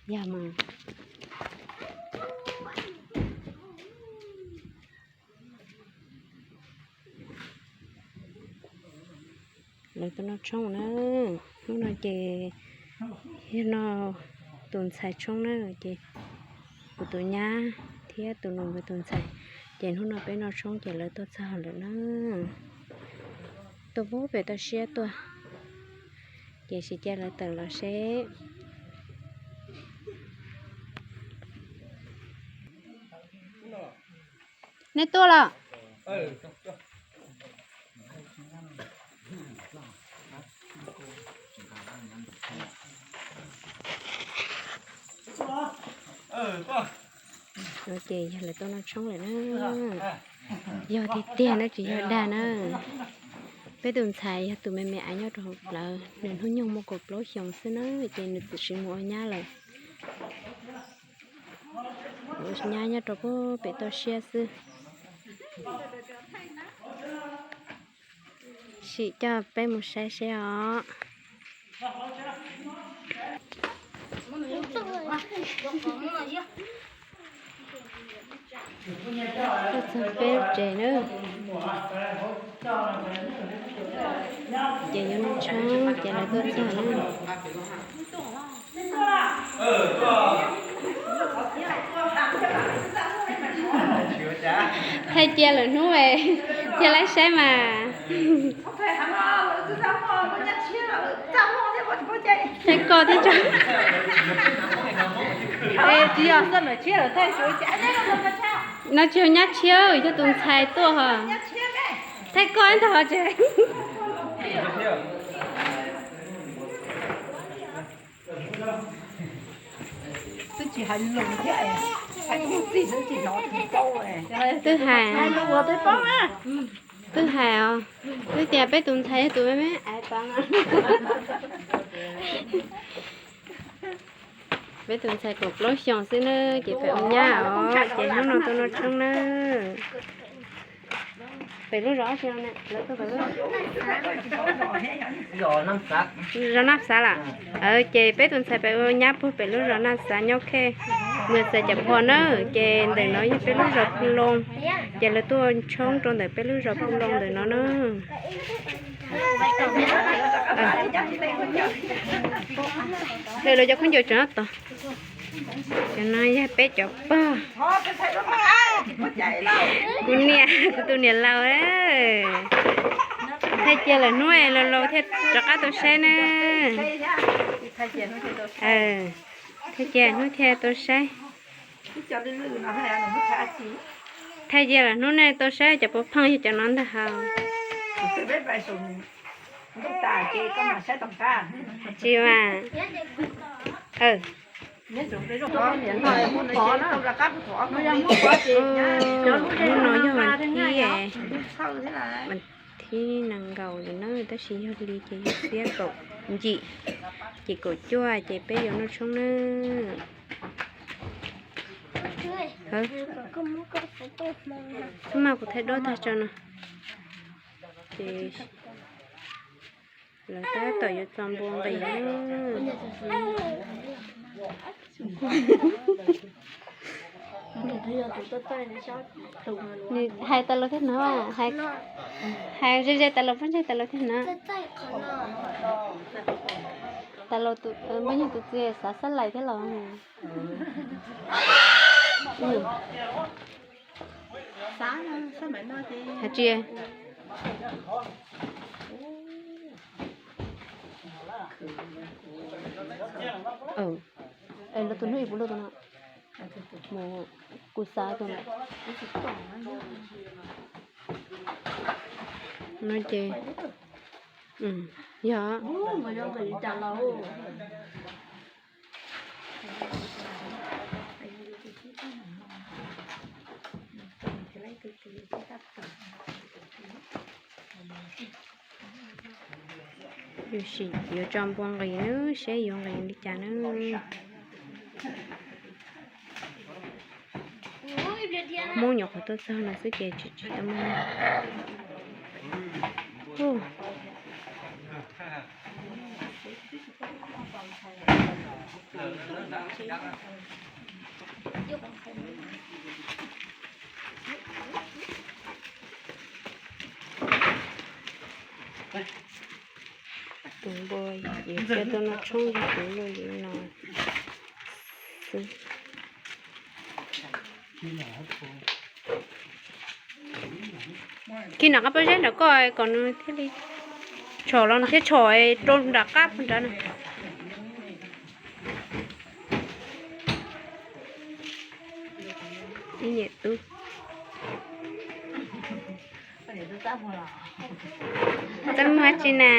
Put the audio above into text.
Yog mas. Lawv tuaj noj tshoob na. Hnub no ces yog no tus ntxhais tshoob na, ces kuv tus nyab thiab tus nus nkawd tus ntxhais, ces hnub no peb noj tshoob ces lawv tuaj txog lawm na. Tuaj pub pem toj siab tuaj, ces sim cia lawv tawm los seb. Nej tuaj los? Ces yog lawv tuaj noj tshoob lawm na. Yog tiag tiag na, tsis yog dag na. Peb tus ntxhais yog tus me me aiv nyob rau hauv plawv, nws hnub nyoog muaj kaum plaub xyoos xwb na, ces nws txawm mus ua nyab lawm. Ua nyab nyob rau pem toj siab xwb. Sim coj peb mus saib seb os. Tuaj txog peb tsev na. Ces yuav noj tshoob ces lawv tuaj txog na. Thaij cia lawm hnub, cia laib saib mas. Thaij koj thiab tso. No tsis yog nyab tshiab, yog tus ntxhais tuaj hos. Thaij koj ntag hos tsev. Twb hais, twb hais os, twb tias peb tus ntxhais yog tus me me aiv tag. Peb tus ntxhais kaum plaub xyoos xwb na, ces pem ua nyab os, ces hnub no tuaj noj tshoob na. Pem lub zos dab tsi no ne? Lawv tuaj pem lub zos Naj Xav lawm. Ces peb tus ntxhais pem ua nyab puag pem lub zos Naj Xav nyob Khej, mus txais Cam Phos na. Ces ntawm no yog peb lub zos Phu Loo, ces lawv tuaj tshoob rau ntawm peb lub zos Phu Loo ntawm no na. Lawv cov khaub ncaws tseem tos. Cov no yog peb cov pog. Kuv niam, kuv tus niam laus. Thaij cia lawm hnub laus laus thiaj rov qab tau saib na. Thaij cia hnub thiaj tau saib. Thaij cia lawm hnub nej tau saib cov puav pheej yog cov no ntag hos. Tsis mas. Hnub no yog vas thib, vas thib nees nkaum lawm na, tab sis yog li ces yog xiab kaum ntsim, ces kaum cuaj ces peb yuav noj tshoob na. Txhob maj, kuv thaij duab tag tso no. Ces lawv tab tom yuav txo npua nqis na. Nws hais tas los thiab no, hais ze ze tas los puas ntseeg tas los thiab no. Tas los, poj niam tus txiv xav xab lais thiab los. Hais tsis. Lawv tus hnub ib puas luaj tus no. Mus, kuv xav tus no. No ces, yog. Yuav sim yuav tso npua nqis na, seb yuav nqis li cas na. Hmoob nyuam qhuav tuaj txog no xwb ces tsis tsis tau muaj. Tus npua yuav coj tuaj noj tshoob yog tus luaj li no xwb. Khi nram qab pob zeb nram koj kom nws thiaj li tshom los nws thiaj tshom rau nram qab nrad na. Ib niam tub, txaj muag dab tsi na?